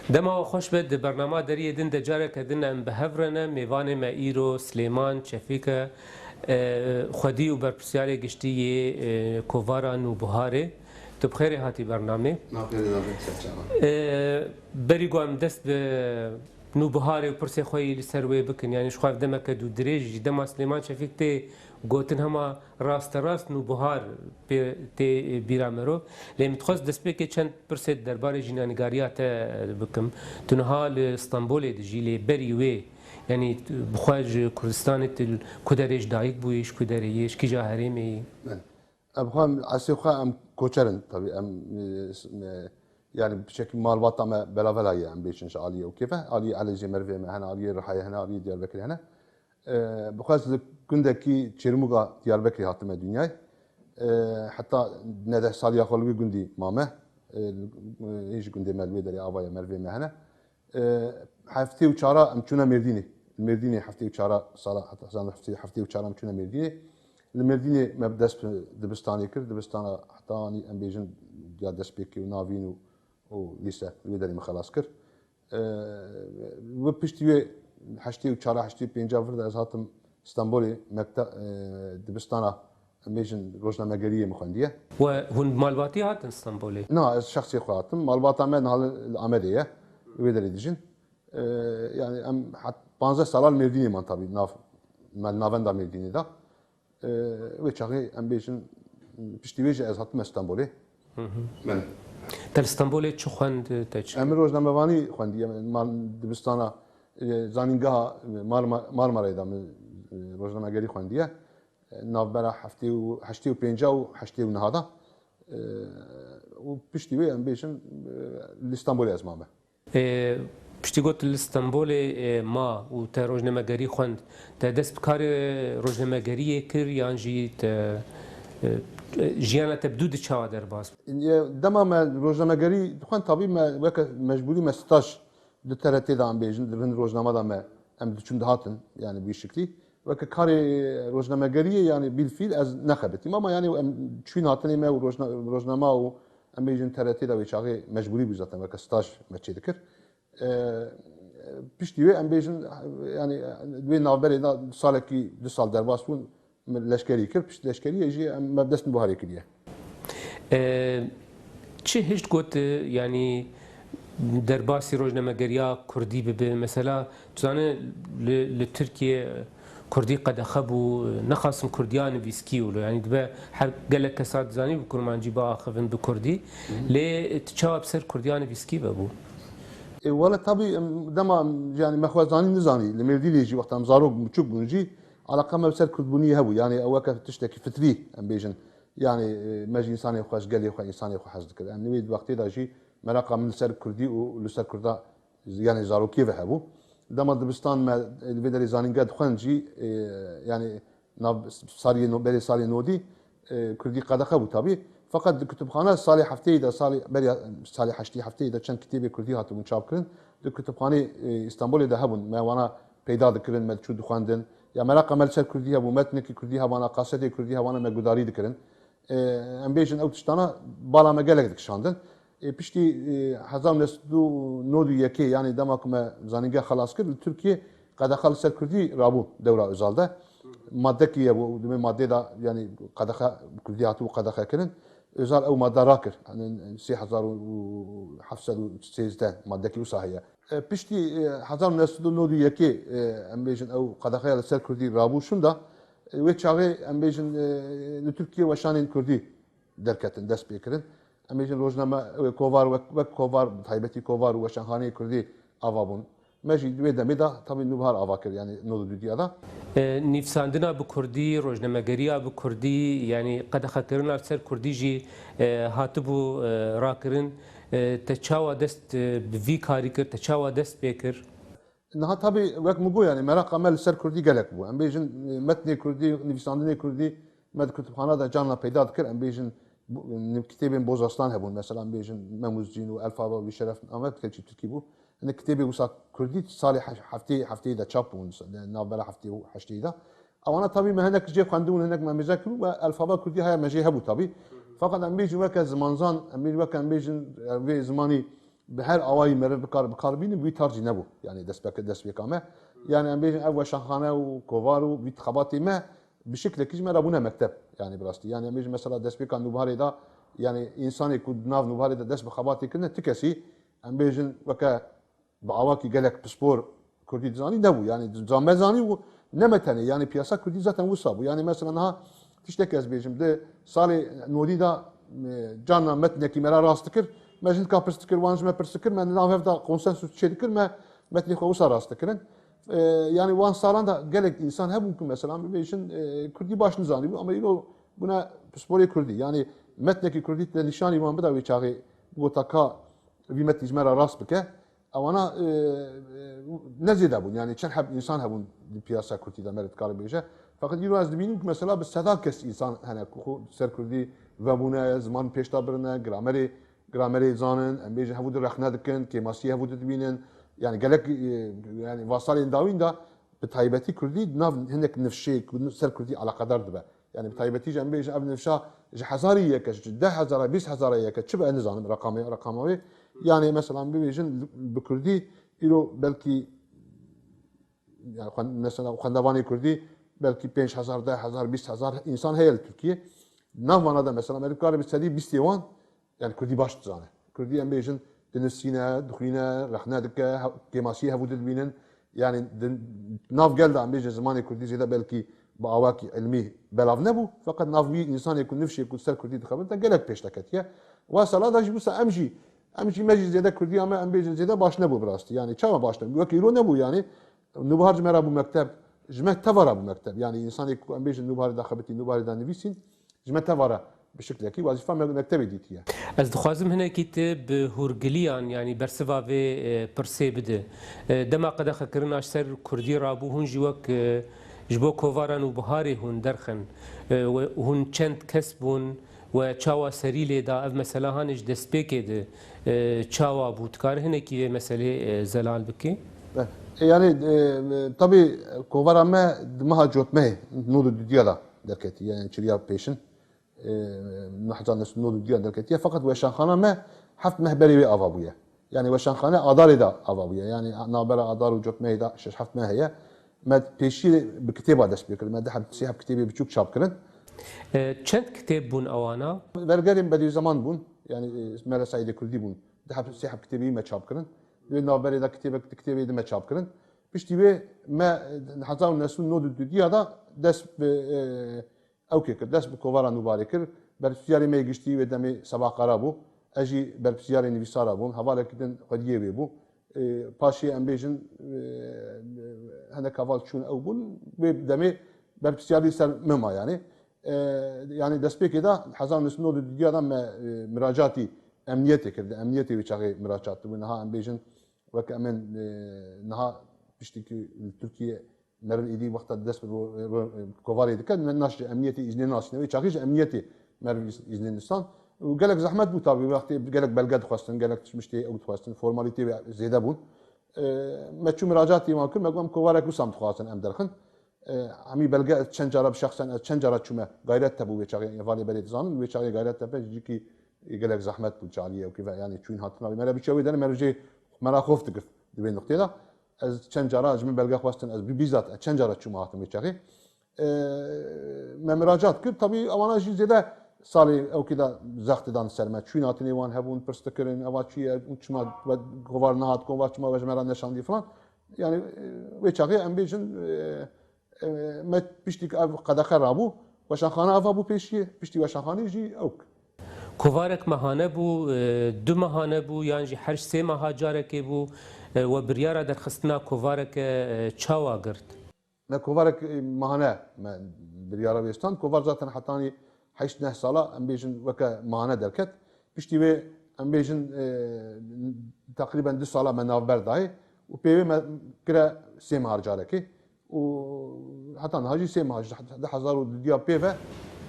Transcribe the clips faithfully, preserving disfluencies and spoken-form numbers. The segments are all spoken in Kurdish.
Dema we xweş be, di bernama Deriyê Din de careke din em bi hev re ne. Mêvanê me îro Silêman Çefîk e, e, xwedî û berpirsiyarê giştî yê, e, Kovara Nûbiharê. Tu bi xêrê hatî bernamê. Navê Navê Serçavan. E, berî ku em dest bi Nûbiharê û pirsê xwe yî li ser wê bikin, yanî ji xwe ev demeke dû dirêj jî dema Silêman Çefîk tê gotin hema rasterast Nûbihar pê tê bîra mirov. Lê min dixwest destpêkê çend pirsê di derbarê jînanîgariya te bikim. Tu niha li Stenbolê dijî, lê berî wê, yanî bi xwe ji Kurdistanê tu li ku derê ji dayik bûyî, ji ku derê yê, ji kîja herêmê yî? Belê. Em xwe em eslê xwe em koçer in, tabî em, e, s-, e, yanî piçekî malbata me belavela ye, em bêjin ji aliyê û kêfe, aliyê Elezê merivê me hene, aliyê Rihayê hene, aliyê Diyarbekirê hene. E, bi xwe ez li gundekî Çêrmûga Diyarbekirê hatime dinyayê. E, heta neh deh saliya xwe li wî gundî mame. E, li, e, hê ji gundê me li wê derê avaya merivê me hene. E, heftê û çara em çûne Mêrdînê. Li Mêrdînê heftê û çara sala, heta sala heftê, heftê û çara em çûne Mêrdînê. Li Mêrdînê me dest bi dibistanê kir. Dibistana heta anî em bêjin ya destpêkê û navîn û, û lîse li wê derê min xelas kir. E, bi piştî wê heştê û çara, heştê û pênca vir de ez hatim Stenbolê mekte-, e, dibistana em bêjin rojnamegeriyê min xwendiye. We hûn bi malbatî hatin Stenbolê? Na, ez şexsê xwe hatim. Malbata me niha li, li Amedê ye. Wê derê dijin. E, yanî em het-, panzdeh sala li Mêrdînê man tabî nav, me li navenda Mêrdînê de. E, wê çaxê em bêjin piştî wê jî ez hatime Stenbolê. Hı hı. Belê. Te li Stenbolê çi xwend, te çi? Em rojnamevanî xwendiye, mal dibistana, e, zanîngeha Marma-, Marmarayê de min, e, rojnamegerî xwendiye. E, navbera heftê û, heştê û pênca û heştê û neha de. E, û piştî wê em bêjin, e, li Stenbolê ez mame. E, piştî got li Stenbolê, e, ma û te rojnamegerî xwend. Te dest bi karê rojnamegeriyê kir yan jî te, e, e, jiyana te bi dû di çawa derbas bû? Ye, dema me rojnamegerî dixwend, tabî me weke mecbûrî me staj di T R T de em bêjin, di bin rojnama de me em diçûn dihatin, yanî bi wî şiklî. Weke karê rojnamegeriyê, yanî bîlfîl ez nexebitîm. Ama yanî em çûyîn hatinê me û rojna-, rojnama û em bêjin T R T de wê çaxê mecbûrî bû zaten weke staj me çêdikir. E, piştî wê em bêjin, yanî wê navberê de salekî du sal derbas bûn, min leşkerî kir, pişt leşkeriyê jî em me dest Nûbiharê kiriye. E, çi hişt got, e, yanî derbasî rojnamegeriya kurdî bibe? Mesela, tu zanî li, li Tirkiye kurdî qedexe bû, nexasim kurdiya nivîskî wilo. Yanî dibe her gelek kesa dizanî bi kurmancî biaxivin bi kurdî. Hı hı. Lê tu çawa bi ser kurdiya nivîskî vebû? E, wele tabî, em, dema, em, yanî me xwe zanî nizanî. Li Mêrdînê jî wexta em zarok biçûk bûn jî, alaqa me bi ser kurdbûniyê hebû. Yanî ew weke tiştekî fitrî, em bêjin. Yanî, e, me ji însanê xwe, ji gelê xwe, însanê xwe hez dikir. Em li wê wextê de jî meraqa min li ser kurdî û li ser kurda, yanî zarokiyê ve hebû. Dema dibistan me, e, li vê derê zanînge dixwend jî, e, yanî nav sariyê no-, berê salê nodî, e, kurdî qedexe bû tabî. Feqet di kutubxane salê hefteyê de, salê, beriya salê heştê hefteyê de çend kitêbê kurdî hatibûn çapkirin. Di kutubxanê, e, Îstanbulê de hebûn. Me wana peyda dikirin, me diçû dixwendin. Ya meraqa me li ser kurdî hebû, metnekî kurdî hebana, kasetê kurdî hebana, me gudarî dikirin. E, em bêjin ew tiştana bala me gelek dikişandin. E, piştî, e, hezar û neh sed û nod û yekê, yanî dema ku me zanîngeha xelas kir, li Tirkiyê qedexa li ser kurdî rabû dewra Ozal de. Madekî ye bû, di vê madê de, yanî qedexe, kurdî hatibû qedexe kirin. Ozal ew made rakir. Yanî sê hezar û heft sed û sêzdeh madekî wisa heye. E, piştî, e, hezar û neh sed û nod û yekê, e, em bêjin ew qedexeya li ser kurdî rabû şûnda, e, wê çaxê em bêjin, e, li Tirkiyê weşanên kurdî derketin, dest pê kirin. Em bêjin rojname, ew ê kovar wek, wek kovar, bi taybetî kovar û weşanxaneyê kurdî ava bûn. Me jî di wê demê de tabî Nûbihar ava kir, yanî nod û dudiya de. E, nivîsandina bi kurdî, rojnamegeriya bi kurdî, yanî qedexekirina li ser kurdî jî, e, hatibû, e, rakirin. E, te çawa dest, e, bi vî karî kir, te çawa dest pê kir? Niha tabî wek min got, yanî meraqa me li ser kurdî gelek bû. Em bêjin, e, metnê kurdî, nivîsandinê kurdî me di kutubxana de carna peyda dikir. Em bêjin, bu, e, kitêbên Bozaslan hebûn. Mesela em bêjin Memûzcîn û Elfaba û Şerefname, bi keçî tirkî bû. Hinek kitêbê wisa kurdî salê he-, heftê, hefteyê de çap bûn, navbera heftê û heştê de. Ewana tabî me hinek jê xwendibûn, hinek me mêze kiribû ve elfaba kurdî haya me jê hebû tabî. Feqet em bêjin weke zimanzan, em bêjin weke em bêjin, e, vê zimanî bi her awayî meriv bikar, bikar bînin, wî tar jî nebû. Yani destpêk-, destpêka me. Yani em bêjin ev weşanxane û kovar û wî xebatê me bi şiklekî ji me re bûne mekteb. Yani bi rastî. Yani em bêjin mesela destpêka nûbiharê de, yani însanê ku di nav nûbiharê de dest bi xebatê kirine, ti kesî, em bêjin weke bi awakî gelek pispor kurdî dizanî nebû. Yani zame zanî û ne me tenê. Yani piyasa kurdî zaten wisa bû. Yani mesela niha tiştek ez bêjim, di salê nodî de, e, carna metnekî me re rast dikir, me ji hinka pirs dikir, wan ji me pirs dikir, me di nav hev de konsensus çê dikir, me metnê xwe wisa rast dikirin. E, yani wan salan de gelek însan hebûn ku mesela bibêjin, e, kurdî baş nizanî bû, ama îro bûne pisporê kurdî. Yani metnekî kurdî te nîşanî wan bida wê çaxê bigota ka vî metnî ji me re rast bike. Ewana, e, e, ne zêde bûn, yani çend heb însan hebûn di piyasa kurdî de, me dikare bêje. Feqet îro ez dibînim ku mesela bi sedan kes însan hene ku xwe ser kurdî vebûne, ziman pêş de birine, gramerê, gramerê zanin, em bêjin hevû di rexne dikin, kêmasiyê hevû di dibînin. Yani gelek, e, yani va salên dawîn de bi taybetî kurdî di nav hinek nifşê ku ser kurdî eleqedar dibe. Yani bi taybetî jî em bêjin ev nifşa ji hezarê yeke, ji deh hezara, bîst hezara yeke, çi be, ez nizanim reqamê, reqama wê. Yani mesela em bibêjin bi kurdî îro belkî, yani xwen-, mesela xwendevanê kurdî belkî pênc hezar, deh hezar, bîst hezar însan heye li Tirkiye. Nav vana de mesela me dikare bi sedî bîstê wan, yani kurdî baş dizane. Kurdî em bêjin dinivîsîne, dixwîne, rexne dike, he-, kêmasiyê hevû didibînin. Yani di nav gel de em bêjin zimanê kurdî zêde belkî bi awakî ilmî belav nebû. Feqet nav wî însanê ku nifşê ku ser kurdî dixebite gelek pêş de ketiye. Wa sala da jî wisa em jî, em jî me jî zêde kurdiya me em bêjin zêde baş nebû bi rastî. Yani çawa baş nebû? Wekî îro nebû yani. Nûbihar ji me re bû mekteb, ji me teva re bû mekteb. Yani însanê ku em bêjin nûbiharê de xebitî, nûbiharê de nivîsîn, ji me teva re bi şiklekî wezîfa me-, mektebê dîtiye. Ez dixwazim hinekî tu bi hûrgiliyan, yanî bersiva vê, e, pirsê bide. E, dema qedexekirina ji ser kurdî rabû, hûn jî wek, e, ji bo kovara Nûbiharê hûn derxin, e, we hûn çend kes bûn, we çawa serî lê da, ev mesela hanê ji destpêkê de, e, çawa bû? Dikare hinekî vê meselê, e, zelal bikî? E, yani, e, e, tabii kovara me di meha Cotmehê nod û dudiya de derketî, yani çiliya pêşin, e, neh hezar neh sed nod û dudiya derketiye. Feqet weşanxana me heft meh berê wê ava bûye. Yani weşanxane Adarê de ava bûye. Yani navbera Adar û Cotmehê de şeş heft meh heye. Me pêşî bi kitêba dest pê kir. Me di heb, sê heb kitêbê biçûk çap kirin. E, çend kitêb bûn ewana? Vergerên Bedîzeman bûn. Yani, e, Mele Seîdê Kurdî bûn. Di heb, sê heb kitêbê me çap kirin. Di wê navberê de kitêbek, di kitêbê di me çap kirin. Piştî wê me, e, hezar û neh sed û nod û dudiya de dest bi, e, ew kê kir, dest bi kovara Nûbarê kir. Berpirsiyarê me yê giştî wê demê Sebah Qara bû. Ez jî berpirsiyarê nivîsara bûm. Hevalekî din xwediyê wê bû. E, paşê em bêjin, e, hinek heval çûn ew bûn. Wê demê berpirsiyarî ser min ma yani. E, yani destpêkê de hezar neh sed û nod û dudiya de me, e, miracatî emniyetê kir. Di emniyetê wê çaxê miracat dibû. Niha em bêjin wek em ên, e, niha piştî ku li Tirkiye meriv êdî wexta dest bi ro-, ro-, kovarê dike, ne-, naş ji emniyetê îznê nasîne. Wê çaxî ji emniyetê meriv îz-, îznê nistan. Û gelek zehmet bû tabî, wextê gelek belge dixwestin, gelek tiştiştê ew dixwestin, formalîtê wê zêde bûn. E, me çû miracatê wan kir, me got, em kovarek wisa em dixwazin em derxin. E, hemî belge ez çend cara bi şexsen, ez çend cara çûme, gayret tebû wê çaxê hevalê berê dizanin, wê çaxê gayret tebe, cîkî gelek zehmet bû, çaliyê ew kê ve, yani çûyîn hatina wê. Me re biçe wê derê, me re jê, me re xof digirt di wê nuqtê de. Ez çend cara ji min belge xwestin, ez bi-, bîzat ez çend cara çûme hatim wê çaxê. E, me miracat kir, tabî ewana jî zêde salê ew kê de zextê dan ser me. Çûyîn hatinê wan hebûn, pirs dikirin, eva çi ye, çima we kovar nehat, kovar çima we ji me re neşandî filan. Yani, e, wê çaxê em bêjin, e, e, me piştî ku ev qedexe rabû, weşanxane ava bû pêşiyê, piştî weşanxanê jî ewk. Kovarek mehane bû, e, du mehane bû, yan jî her sê meha carekê bû, e, we biryara derxistina kovareke, e, çawa girt? Me kovarek, e, mehane me biryara wê stand. Kovar zaten hetanî heşt neh sala, em bêjin, weke mehane derket. Piştî wê, em bêjin, e, teqrîben du sala me navber dayê û pê wê me kire sê mehar carekê. Û heta niha jî sê meha, ji du hezar û dudiya pê ve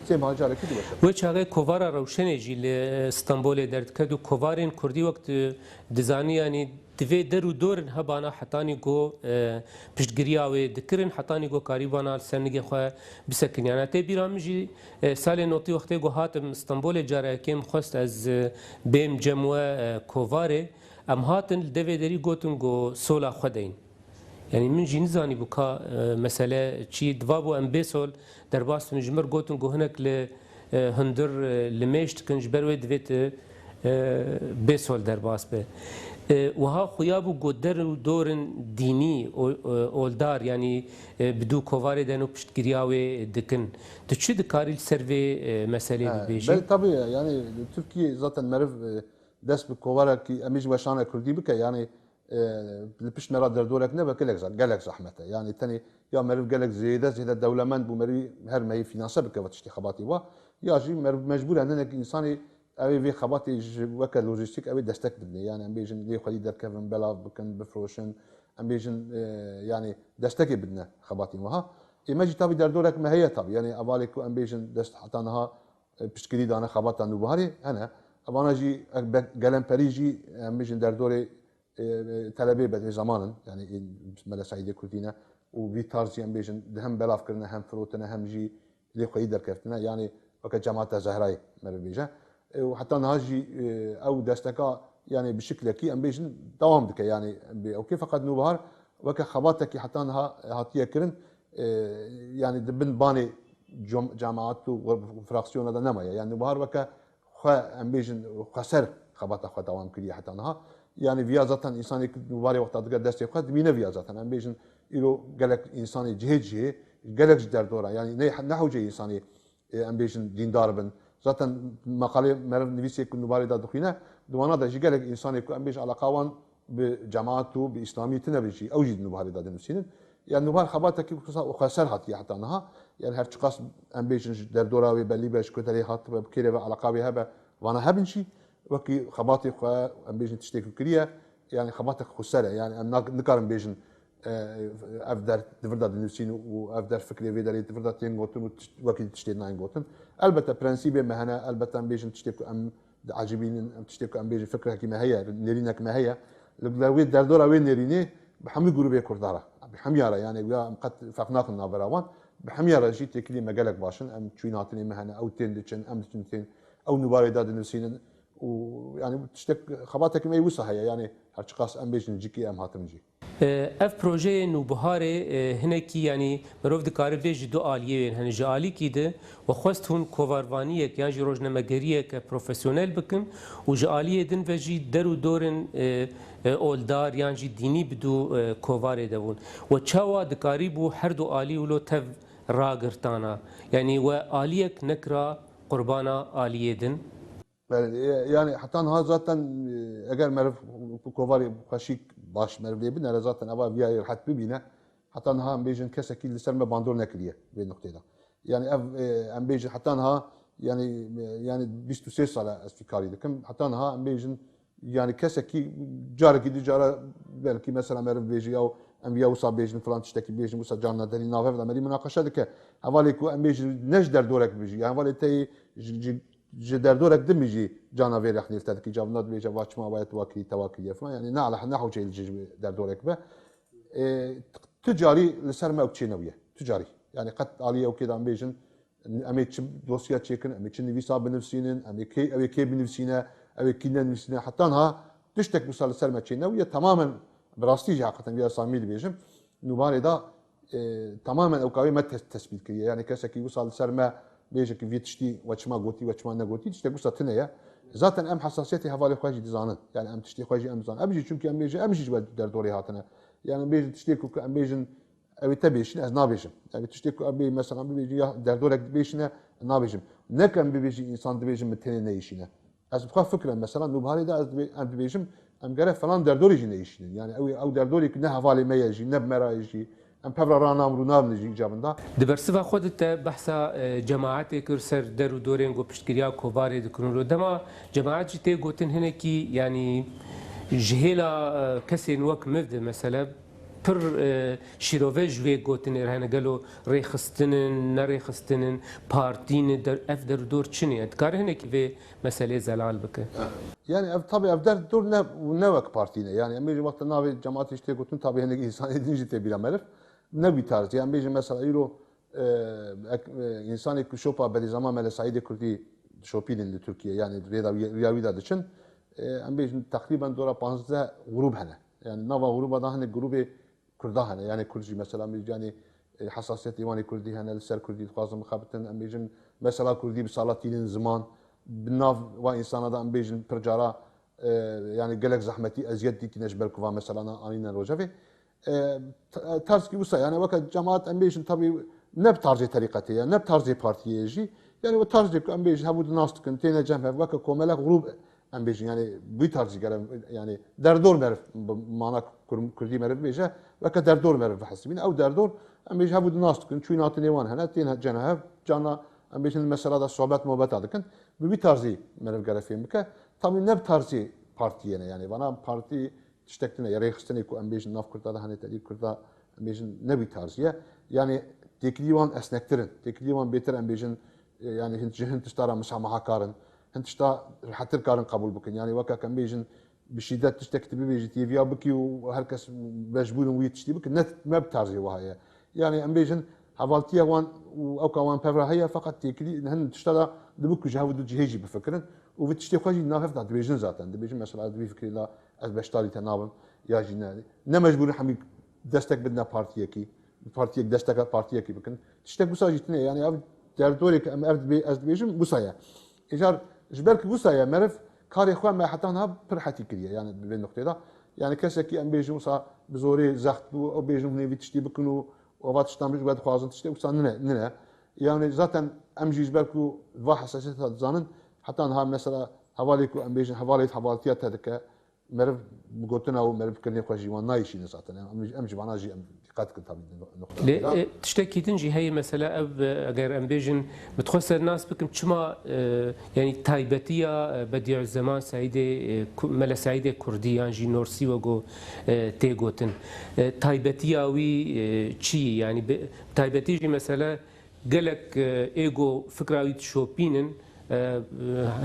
sê meha carekê diweşe. Wê çaxê kovara Rewşenê jî li Stenbolê derdiket û kovarên kurdî wek tu dizanî, yanî di vê der û dorin hebana hetanî ku, e, piştgiriya wê dikirin, hetanî ku karîbana li ser nigê xwe bisekiniyan. Tê bîra min jî, e, salê notî wextê ku hatim Stenbolê cara yekê min xwest ez, e, bêm cem we, e, kovarê. Em hatin li devê derî gotin ku sola xwe deyin. Yanî min jî nizanîbû ka, e, mesele çi ye. Divabû em bê sol derbas bin. Ji mir gotin ku hinek li, e, hundir, e, limêj dikin, ji ber wê divê tu, e, bê sol derbas be. E, wiha xuya bû ku der û dorên dînî, o-, e, oldar, yanî, e, bi dû kovarê de no piştgiriya wê dikin. Tu çi dikarî li ser vê, e, meselê Ha, bibêjî? Belê, tabii, yani li Tirkiye zaten meriv, e, dest bi kovarekî, em ê ji weşana kurdî bike, yani, e, li pişt me re derdorek nebe gelek za-, gelek zehmet e. Yani tenê ya meriv gelek zêde, zêde dewlemend bû, meriv her mehî fînanse bike ve tiştê xebatî wa, ya jî meriv mecbûr e hinek însanî ew ê vê xebatê ji weke lojîstîk ew ê destek bidinê. Yani em bêjin lê xwedî derkevin, belav bikin, bifroşin, em bêjin, e, yani destekê bidine xebatên wiha. Ê me jî tabî derdorek me heye tabî. Yani hevalê ku em bêjin dest heta niha, e, piştgirî dane xebata Nûbiharê hene. Evana jî, e, be-, gelemperî jî, e, em bêjin derdorê, e, e, telebê bedê zaman in. Yani, e, Mele Seîdê Kurdî ne û vî tarz jî em bêjin di hem belav kirine, hem firotine, hem jî lê xweyî derkeftine. Yani weke Cemaeta Zehrayê meriv bêje. E, û heta niha jî, e, ew desteka, yani bi şiklekî em bêjin dewam dike. Yani bi ew kê feqet Nûbihar weke xebatekî heta niha hatiye kirin. E, yani di bin banê com-, cemaat û fraksiyona de nemaye. Yani Nûbihar weke xwe, em bêjin, xweser xebata xwe dewam kiriye heta niha. Yani viya zaten însanê ku Nûbiharê wexta dike destê xwe, dibîne viya zaten. Em bêjin îro gelek însanê cihê cihê, gelek ji derdora, yani ne, ne hewce însanê, e, em bêjin dîndar bin. Zaten meqalê meriv nivîsê ku Nûbiharê de dixwîne, di wana de jî gelek însanê ku em bêjin eleqa wan bi cemaat û bi îslamî tine bin jî, ew jî di Nûbiharê de dinivîsînin. Yani Nûbihar xebatekî xwesa-, xweser hatiye heta niha. Yani her çiqas em bêjin ji derdora wê belî be, ji ku derê hatibe, bi kê re ve eleqa wê hebe, vana hebin jî, wekî xebatê xwe, em bêjin tiştê ku kiriye, yani xebatek xweser e. Yani em nak-, nikarin bêjin, e, ev der di vir de dinivîsîn û ev der fikrê vê derê di vir de tên gotin û tişt-, wekî tiştê nayên gotin. Elbette prensîbê me hene, elbette em bêjin tiştê ku em diecibînin, em tiştê ku em bêjin fikrekî me heye, nêrînek me heye. Li, li wê derdora wê nêrînê bi hemî grûbê Kurda re, bi hemiya re, yani ya em qet ferq naxin navbera wan, bi hemiya re jî têkilî me gelek baş in, em çûyîn hatinê me hene, ew tên diçin, em diçin tên, ew Nûbiharê de dinivîsînin û yani tiştek, xebatekî me yê wisa heye, yani her çiqas em bêjin cîkî em hatin cî. E, ev projeyê Nûbiharê, e, hinekî, yanî mirov dikare bê ji du aliyê wê hene. Ji alîkî de we xwest hûn kovarvaniyek yan jî rojnamegeriyeke profesyonel bikin û ji aliyê din ve jî der û dorên, e, e, oldar yan jî dînî bi dû, e, kovarê de bûn. We çawa dikarîbû her du alî wilo tev ragirtana? Yanî we aliyek nekira qurbana aliyê din? Belê, e, yani heta niha zaten, e, eger meriv kovarê xweşîk baş meriv lê binere, zaten eva viyayê rehet bibîne. Heta niha em bêjin kesekî li ser me bandor nekiriye vê nuqtê de. Yani ev, e, em bêjin heta niha, yani, e, yani bîst û sê sal e ez vî karî dikim. Heta niha em bêjin, yani kesekî carekî du cara belkî mesela meriv bêjî ya em viya wisa bêjin, filan tiştekî bêjin, wisa carna derî navê de merî munaqeşe dike. Hevalê ku em bêjin ne ji derdorek bijî, ya hevalê te yê ji, ji ji derdorek din jî cana vê rexnê li te dikî. Cavna dibêje, va çima wayet wa kirî, te wa kiriye filan. Yani ne ala, ne hewce li ji derdorek be. E, tu carî li ser me ew çê newye. Tu carî. Yani qet aliyê ew kê de em bêjin, em ê çi dosya çêkin, em ê çi nivîsa binivîsînin, em ê kê, ew ê kê binivîsîne, ew ê kî nenivîsîne. Heta niha tiştek wisa li ser me çê newye. Tamamen bi rastî jî heqeten vîya samî dibêjim. Nûbarê de e, tamamen ew kavê me tes-, tesbît kiriye. Yani kesekî wisa li ser me bêje ki vî tiştî we çima gotî, we çima negotî, tiştek wisa tune ye. Zaten em hesasiyetê hevalê xwe jî dizanin. Yani em tiştê xwe jî em dizanin. Em jî, çünkü em bêje, em jî ji we derdorê hatine. Yani em bêjin tiştê ku, ku em bêjin, ew ê te bêşîne, ez nabêjim. Ew ê tiştê ku em bê, mesela em bibêjin ya derdorek dibêşine, nabêjim. Ne ku em bibêjin, însan dibêjin min tenê neyşîne. Ez bi xwe fikirem, mesela, Nûbiharê de ez dibê-, em dibêjim, em gere falan derdorê jî neyşînin. Yani ew, ew derdorê ku ne hevalê me ye jî, ne bi me re ye jî, em pevra ranam rûnam jî îcabin da. Di bersiva xwe de te behsa, e, cemaetê kir ser der û dorên ku piştgiriya kovarê dikin û dema cemaet jî tê gotin hinekî, yani ji hêla, e, kesên wek min de, mesela, pir, e, şîrove ji wê gotinê re hene, gelo rêxistin in, ne rêxistin in, partî ne, der-, ev der û dor çi ne? Dikare hinekî vê meselê zelal bike? Yani ev tabi ev der û dor ne, ne wek partî ne. Yani em ê ji wexta navê cemaatê jî tê gotin, tabi hinek însanê din jî tê bîra meriv. Ne wî tarz. Yani bêjin mesela îro, e, ek-, e, însanê ku şopa Berîzama Mele Seîdê Kurdî şopînin li Tirkiye, yani rêda wî, rêya wî de diçin. e, em bêjin teqrîben dora panzdeh grûb hene. Yani nava grûba da hinek grûbê Kurda hene. Yani Kurd jî mesela, em bêjin, yani, e, hesasiyetê wan ê Kurdî hene, li ser Kurdî dixwazin bixebitin, em bêjin mesela Kurdî bi sala tînin ziman, bi nav wa însana da em bêjin pir cara, e, yani gelek zehmetî, eziyet dîtîne ji ber ku va meselana anîne rojevê. E, t-, tarzkî wisa, yani weke cemaat em bêjin, tabî ne bi tarzê terîqetê ye, ne bi tarzê partiyê ye jî. Yani o tarzê ku em bêjin hevû di nas dikin, têne cem hev, weke komelek grûb em bêjin, yani bi wî tarzî gere, yani derdor meriv, bi mana kur-, kurdî meriv bêje, weke derdor meriv bihesibîne. Ew derdor em bêjin hevû di nas dikin, çûyîn hatinê wan hene, têne cem hev, carna em bêjin mesela de sohbet muhabbeta dikin. Bi wî tarzî meriv gere fêm bike. Tabî ne bi tarzê partiyê ne, yani vana partî tiştek tune ye, rêxistinê ku em bêjin nav Kurda de hene, tevî Kurda em bêjin ne wî tarzî ye. Yani têkilî wan esnektir in. Têkilî wan bêtir em bêjin, e, yani hin, ji hin tişta re misamaha karin. Hin tişta rihettir karin qebûl bikin. Yani weke em bêjin bi şîdet tiştek tu bibêjî, têviya bikî û her kes mecbûr in wî tiştî bikin. Ne, ne bi tarzê wiha ye. Yani em bêjin hevaltiya wan û ewka wan pev re heye, feqet têkilî hin tişta de dibe ku ji hev û du cihê jî bifikirin û vî tiştê xwe jî nav hev de dibêjin zaten. Dibêjin mesela ez di vî fikrê de ez beşdarî te nabim ya jî ne. Ne mecbûr in hemî destek bidine partiyekî, partiyek desteke partiyekî bikin. Tiştek wisa jî tune ye. Yani ev derdorê ku em ev dibê-, ez dibêjim wisa ye. Îcar ji ber ku wisa ye, meriv karê xwe me heta niha pir hetî kiriye. Yani di vê nuqtê de. Yani kesekî em bêjin wisa bi zorê zext bû, ew bêjin hûn ê vî tiştî bikin û û ava tiştan bi ji we dixwazin tiştê wisa nine, nine. Yani zaten em jî ji ber ku va hesasiyeta dizanin, heta niha mesela hevalê ku em bêjin hevalê hevaltiya te dike, meriv bi gotina û meriv kirinê xwe jî wan nayîşîne zaten. Em, em, em jî vana jî em dîqet dikin tabî di nuqta Lê, vê de. e, tiştekî din jî heye mesela ev, e, eger em bêjin, bi xwe sernas bikim, çima, e, yani taybetiya, e, Bediüzzeman Seîdê, e, Ku-, Mele Seîdê Kurdî yan jî Norsî wego, e, tê gotin. E, taybetiya wî, e, çi ye? Yani bi, taybetî jî mesela gelek, e, êgo fikra wî dişopînin, e, e,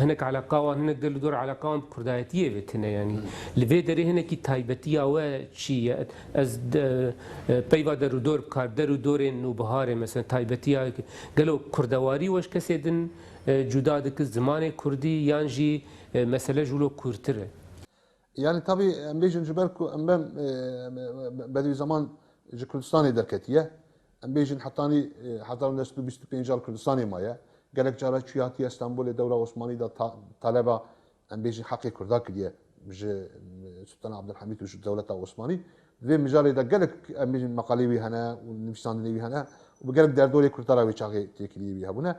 hinek eleqa wan, hinek del û dor eleqa wan bi kurdayetiyê ve tune yani. Li vê derê hinekî taybetiya we çi ye? Ez de, e, peyva der û dor bikar, der û dorên nûbiharê mesela taybetiya gelo kurdewarî we ji kesê din, e, cuda dike, zimanê kurdî yan jî, e, mesele ji wilo kûrtir e? Yani tabî em bêjin ji ber ku em bem, e, Bedî Zeman ji Kurdistanê derketiye. Em bêjin hetanî, e, hezar û neh sed û bîst û pênc li Kurdistanê maye. Gelek cara çûye hatiye Stenbolê dewra Osmanî de ta-, taleba, em bêjin, heqê Kurda kiriye ji, e, Sultan Abdulhamîd û ji dewleta Osmanî. Di vê mijarê de gelek, em bêjin, meqalê wî hene û nivîsandinê wî hene û bi gelek derdorê Kurda re wê çaxê têkiliyê wî hebûne.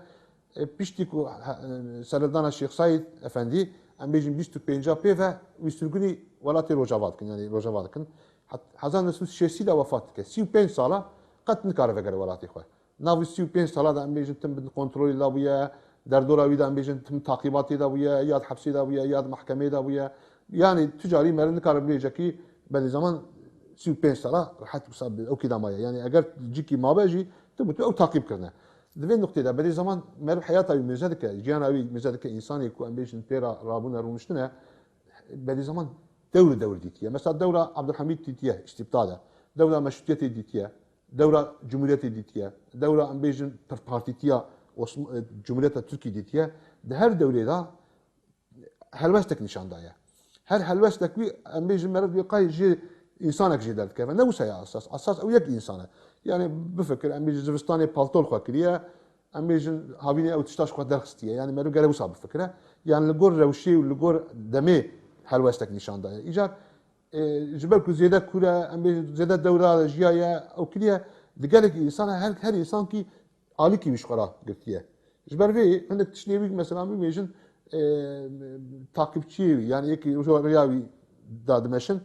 E, piştî ku he-, e, seredana Şêx Seîd Efendî, em bêjin bîst û pênca pê ve wî sirgûnî welatê Rojava dikin, yanî Rojava dikin. Het-, hezar neh sed û şêstî de wefat dike. Sî û pênc sala qet nikare vegere welatê xwe. Nav wî sî û pênc sala de em bêjin tim bi kontrolê de bûye, derdora wî de em bêjin tim taqîbatê de bûye, ya di hepsê de bûye, ya di mehkemê de bûye. Yanî tu carî meriv nikare bibêje kî Bedî Zeman sî û pênc sala rehet wisa bi ew kî de maye. Yanî eger cîkî mabe jî, tu bi tu ew taqîb kirine. Di vê nuqtê de Bedî Zeman meriv heyata wî mêze dike, jiyana wî mêze dike, însanê ku em bêjin pê re rabûne rûniştine, Bedî Zeman dewr dewr dîtiye. Mesela dewra Abdulhamîd dîtiye, îstîbda de. Dewra meşrûtiyetê dîtiye. Dewra cumhuriyetê dîtiye. Dewra em bêjin pirpartîtiya Osm-, e, Cumhuriyeta Tirkî dîtiye. Di her dewrê de helwestek nîşan daye. Her helwestek wî, em bêjin, meriv wî qay jê însanek jê derdikeve. Ne wisa ye esas. Esas ew yek însan e. Yanî bifikir, em bêjin zivistanê palto li xwe kiriye, em bêjin havînê ew tişta ji xwe derxistiye. Yanî meriv gere wisa bifikire. Yanî li gor rewşê û li gor demê helwestek nîşan daye. Îcar, e, ji ber ku zêde kûr e, em bêjin zêde dewra de jiyaye, ew kiriye, di gelekî însan e, her, her însan kî alîkî wî ji xwe re girtiye. Ji ber vê hinek tiştê wî mesela bibêjin, e, taqîbçiyê wî, yani yekî rêya wî dadimeşin,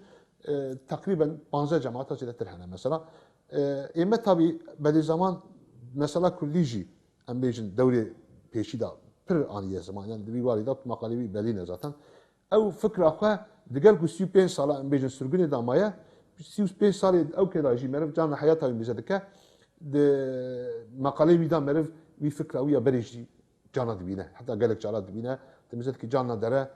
e, teqrîben panzdeh cemaata zêdetir hene mesela. E, ême tabî Bedî Zeman mesela kurdî jî em bêjin dewrê pêşî de pir aniye ziman. Yani di vî warî de maqalê wî belî ne zaten. Ew fikra xwe digel ku sî û pênc sala em bêjin sirgûnê de maye, sî û pênc salê ew kê de jî meriv carna heyata wî mêze dike, di meqalê wî de meriv wî fikra wî ya berê jî carna dibîne. Heta gelek cara dibîne. Di mêze dikî carna dere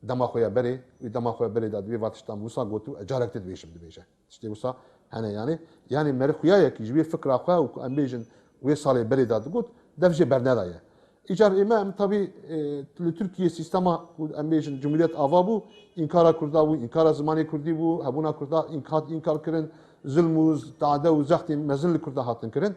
dema xwe ya berê, wî dema xwe ya berê de divê va tiştan wisa got û carek din dibêjim dibêje. Tiştê wisa hene yani. Yani meriv xuya ye ki ji wê fikra xwe û ku em bêjin wê salê berê de digot, dev jê bernedaye. Îcar ême em tabî, e, li Tirkiye sîstema ku em bêjin Cumhuriyet ava bû, înkara Kurda bû, înkara zimanê Kurdî bû, hebûna Kurda înkat, înkar kirin, zilm û tade û zextên mezin li Kurda hatin kirin.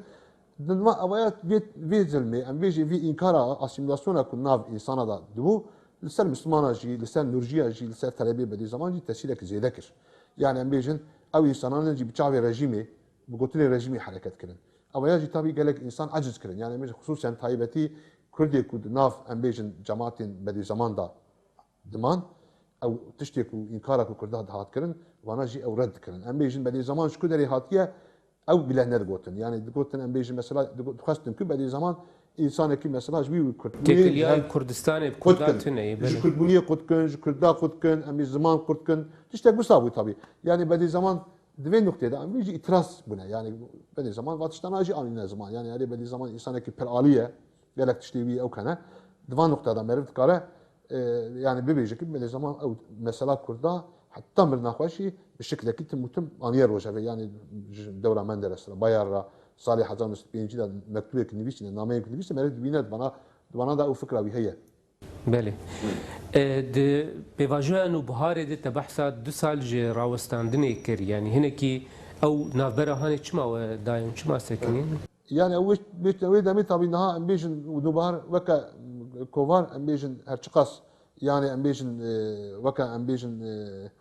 Di nava evaya vê, vê zilmê, em bêjin vî înkara asîmîlasyona ku nav însana de dibû, li ser Mislimana jî, li ser Nurciya jî, li ser telebê Bedî Zaman jî tesîrek zêde kir. Yani em bêjin ew însanan jî bi çavê rejîmê, bi gotinê rejîmê hereket kirin. Evaya jî tabî gelek însan eciz kirin. Yani em bêjin xisûsen taybetî Kurdê ku di nav em bêjin cemaatên Bedî Zaman de diman, ew tiştê ku înkara ku Kurda dihat kirin, vana jî ew red dikirin. Em bêjin Bedî Zaman ji ku derê hatiye, ew bile nedigotin. Yani digotin em bêjin mesela digo-, dixwestin ku Bedî Zaman însanekî mesela ji wî Kurdbûnê Têkiliya ji hev Kurdistanê bi qut Kurda kin. Tune ye, Ji belê. Kurdbûniyê qut kin, ji Kurda qut kin, em ê ziman qut kin. Tiştek wisa bû tabî. Yani Bedî Zaman di vê nuqtê de em jî îtiraz bûne. Yani Bedî Zaman va tiştana jî anîne ziman. Yani erê Bedî Zaman însanekî pir alî ye. Gelek tiştê wî ew kene. Di van nuqta de meriv dikare, e, yani bibêje ki belê zaman ew mesela Kurda heta mirina xwe jî bi şiklekî tim û tim aniye rojevê. Yani ji dewra Menderes re, Bayar re, salê hezar neh sed û pêncî de mektubek nivîsîne, nameyek nivîsîne, meriv dibîne, di vana, di vana de ew fikra wî heye. Belê. E, di pêvajoya Nûbiharê de te behsa du sal ji rawestandinê kir. Yani hinekî ew navbera hanê çima we dayên, çima sekinîn? Yani ew wê, wê, wê demê tabî niha em bêjin Nûbihar weke kovar em bêjin her çiqas, yani em bêjin, e, weke em bêjin, e,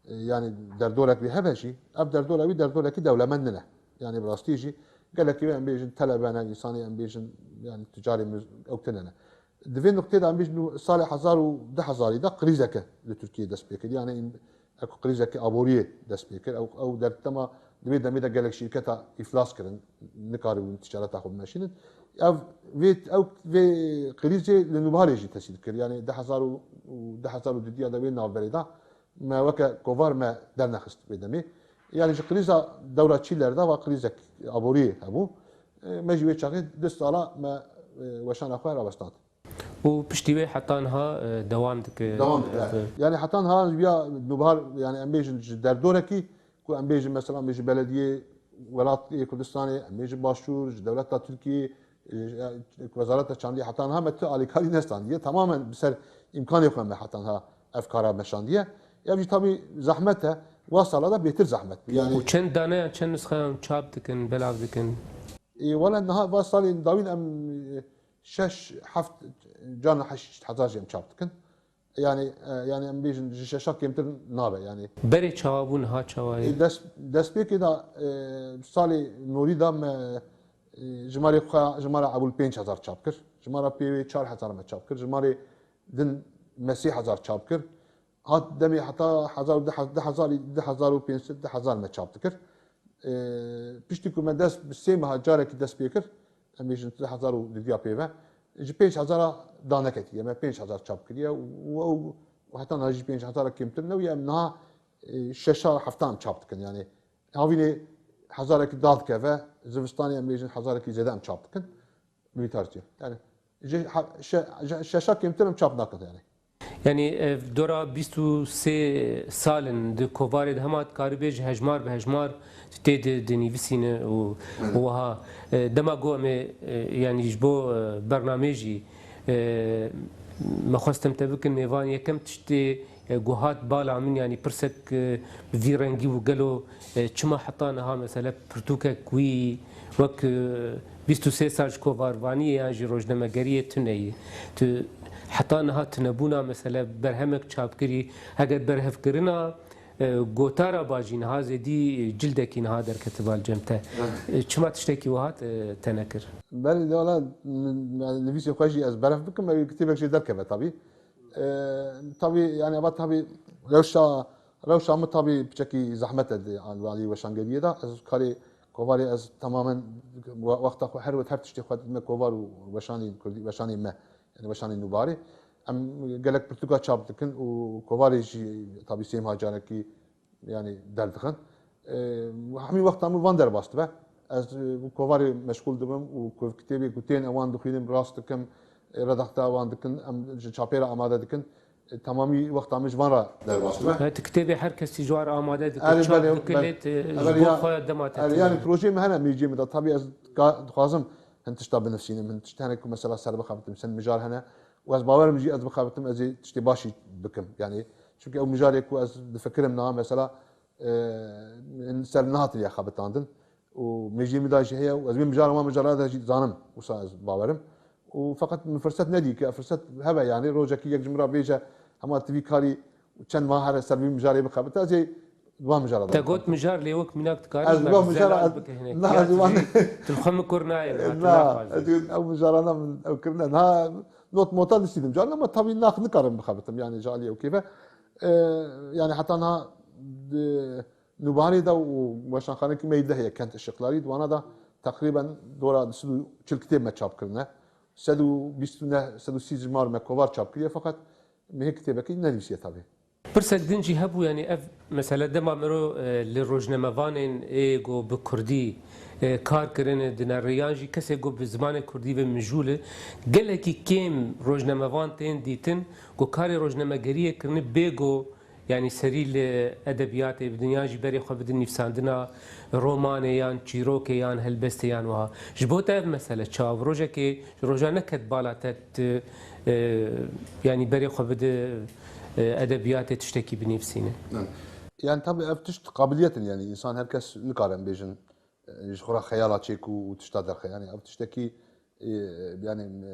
e, yani derdorek wî hebe jî, ev derdora wî derdorekî dewlemend nine. Yani bi rastî jî gelekî wê em bêjin telebe ne, însanê em bêjin yani ticarê min ew tine ne. Di vê nuqtê de em bêjin nû-, salê hezar û du hezarî de krîzeke li Tirkiyeyê dest pê kir. Yani Ew krîzeke aboriyê dest pê kir. Ew, ew derdema di vê demê de gelek şîrketa îflas kirin, nikaribûn ticareta xwe bimeşînin. Ev, vê, ew, vê krîzê li Nûbiharê jî tesîr kir. Yani di hezar û, du hezar û dudiya de wê navberê de me weke kovar me dernexist vê demê. Yani ji krîza dewra Çîler de va krîzek aboriyê hebû. E, me jî wê çaxê du sala me, e, weşana xwe rawestand. Û piştî wê heta niha, e, dewam dike. Dewam dike. Evet. Yani heta niha ya Nûbihar, yani em bêjin ji derdorekî ku em bêjin mesela em bêjin belediyê welatê Kurdistanê, em bêjin başûr, ji dewleta Tirkiyê, e, wezareta çandiyê heta niha me tu alîkarî nestandiye. Tamamen bi ser îmkanê xwe me heta niha ev kara meşandiye. Ev jî tabî zehmet e. Wa sala da bêtir zehmet. Yani Û çend daneyan, çend nusxeyan çap dikin, belav dikin? E, wele niha va salên dawîn em, e, şeş, heft can heşt hezar jî em çap dikin. Yani, e, yani em bêjin ji şeşa kêmtir nabe yani. Berê çawa bû, niha çawa ye? E, dest, destpêkê de, e, salê norî de me, e, jimarê xwe, jimara Ebûl pênc hezar çap kir. Jimara pêwê çar hezar me çap kir. Jimarê din me sê hezar çap kir. Hat demê heta hezar û du hezar, du hezar, du hezar û pênc sed, du hezar me çap dikir. E, piştî ku me dest bi sê meha carekî dest pê kir, em bêjin du hezar û dudiya pê ve, ji pênc hezara daneketiye, me pênc hezar çap kiriye û ew heta niha jî pênc hezara kêmtir nebûye, em niha, e, şeşa hefta em çap dikin. Yani havînê hezarekî dadikeve, zivistanê em bêjin hezarekî zêde em çap dikin. Bi vî tartî. Yani ji ha-, şe-, şe-, şeşa kêmtir em çap nakin yani. Yani ev dora bîst û sê sal in di kovarê de hema dikarî bê ji hejmar bi hejmar tê di, dinivîsîne û, Evet. û wiha, e, dema ku em ê, e, yani ji bo, e, bernamê jî, e, me xwest em te bikin mêvan, yekem tiştê, e, ku hat bala min, yani pirsek, e, bi vî rengî bû, gelo, e, çima heta niha mesele pirtûkek wî wek, e, bîst û sê sal ji kovarvaniyê yan jî rojnamegeriyê tune ye? Tu heta niha tunebûna mesele berhemek çapkirî, heger berhevkirina, e, gotara ba jî niha zêdî cildekî niha derketiba li cem te. Evet. E, çima tiştekî wiha te, te nekir? Belê, de wala, yani nivîsê xwe jî ez berhev bikim, ew kitêbek jê derkeve tabî. E, tabî, yani, eva tabî rewşa, rewşa min tabî piçekî zehmet e di alî weşangeriyê de. Ez karê kovarê ez tamamen we-, wexta xwe her wet her tiştê xwe didime kovar û weşanên kurdî, weşanên me, yani weşanên Nûbiharê. Em gelek pirtûka çap dikin û kovarê jî tabî sê meha carekî yani derdixin. E, hemî wexta min van derbas dibe. Ez, e, bi kovarê meşgûl dibim û ku kitêbê ku tên ewan dixwînim rast dikim, e, redakta wan dikin, em ji çapê re amade dikin. E, temamî wexta min ji van re derbas dibe. Evet, kitêbê her kesî ji wan re amade dike, Erê, çap belê, dike, belê. lê te, Erê, ji bo ya, xwe dema te erê, tune. Yani projeyê min hene mêjiyê min de. Tabî ez ka-, dixwazim hin tişta binivîsînim, hin tişt hene ku mesela ser bixebitim, çend mijar hene. Û ez bawerim jî ez bixebitim, ez ê tiştê başî bikim. Yani, çünkü ew mijarê ku ez difikirim niha mesela, e, min ser nehatiriye xebitandin. Û mêjiyê min de jî heye û ez vê mijara wan mijara de jî zanim, wisa ez bawerim. Û feqet min firset nedî ki, firset hebe, yani rojekî yek ji min re bêje, hema tu vî karî çend mah here ser vî mijarê bixebite, ez ê wan mijara de Te bixebite. Got mijar, lê wek mînak dikare Ez wan mijara, ez, bike hinek. Na, ez wan, tu li xwe min kur nayê, na, ez ê ew mijarana min ew kirine. Na, not mota dişîdim carin, ama tabii nax nikarim bixebitim, yani ji aliyê ew kêfe. E, yani heta na, e, Nûbarê de û weşanxanekî me yê deh ye, Kent Işıkları, di wana de teqrîben dora du sed û çil kitêb me çap kirine. Sed û bîst û neh, sed û sî ji mar me kovar çap kiriye, feqet me hê kitêbekî nenivîsiye tabi. Pirsek din jî hebû, yani ev mesele dema mero, e, li rojnamevanên ê go bi kurdî, e, kar kirine di nere yan jî kesê go bi zimanê kurdî ve mijûl e, gelekî kêm rojnamevan tên dîtin go karê rojnamegeriyê kirine bê go Yani serî li edebiyatê bidin, yan jî berê xwe bidin nivîsandina romanê yan çîrokê yan helbestê yan wiha. Ji bo te ev mesele çawa bû? Rojekê ji roja neket bala te tu, e, yani berê xwe bide, e, edebiyatê tiştekî binivîsîne? Yani tabii ev tişt qabiliyet in, yani insan her kes nikare em bêjin, e, ji xwe re xeyala çêk û, û tişta derxe. Yani ev tiştekî, e, yani, e,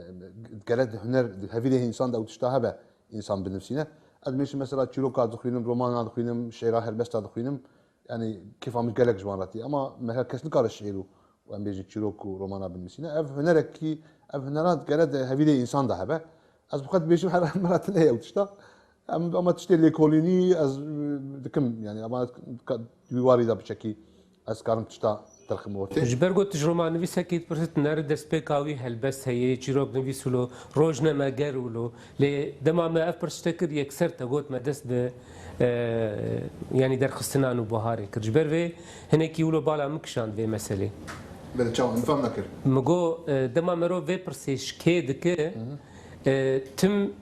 gere di huner, di hevîrê însan de ew tişta hebe, însan binivîsîne. Ez mêşim mesela çîroka dixwînim, romana dixwînim, şêra helbesta dixwînim. Yani kêfa min gelek ji wan re tê. Ama me her kes nikare şêr û, û em bêjin çîrok û romana binivîsîne. Ev hunerekî, ev hunera gere di hevîrê însan de hebe. Ez bi xwe dibêjim her, her me re tune ye ew tişta. Em, ama tiştê lêkolînî ez, e, dikim, yani, ama ka-, wî warî de biçekî ez karim tişta derxim ortê. Ji ber ku tu ji romannivîsekî dipirsit, nere destpêka wî helbest heye, çîroknivîs wilo, rojnameger wilo. Lê dema me ev pirs te kir, yekser te got me dest bi, e, yani derxistina Nûbiharê kir. Ji ber vê hinekî wilo bala min kişand vê meselê. Belê, çawa, min fam nekir. Min got, e, dema merov vê pirsê ji kê dike, Hı hı. e, tim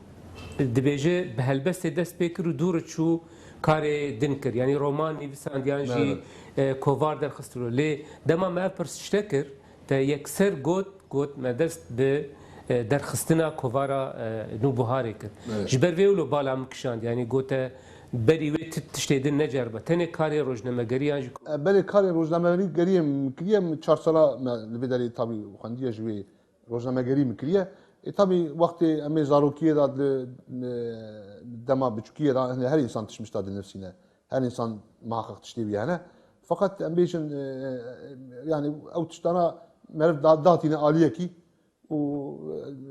Dibêje, bi helbestê dest pê kir û dû re çû karê din kir. Yanî roman nivîsand yan jî, Evet. e, kovar derxist wilo. Lê dema me ev pirs tişte kir, te yekser got, got me dest bi, e, derxistina kovara, e, Nûbiharê kir. Evet. Ji ber vê wilo bala min kişand. Yanî gote berî wê ti tiştê din neceribe. Tenê karê rojnamegerî yan jî E, belê karê rojnamegerî min kiriye, min çar sala me li vê derê tabî xwendiye ji wê rojnamegerî min kiriye. E, tabî wextê em ê zarokiyê de li, e, dema biçûkiyê de, hani her însan tişt mişta dinivîsîne. Her însan muhaqqeq tiştê wî hene. Feqet em bêjin, e, e, yani ew tiştana meriv da-, datîne aliyekî û,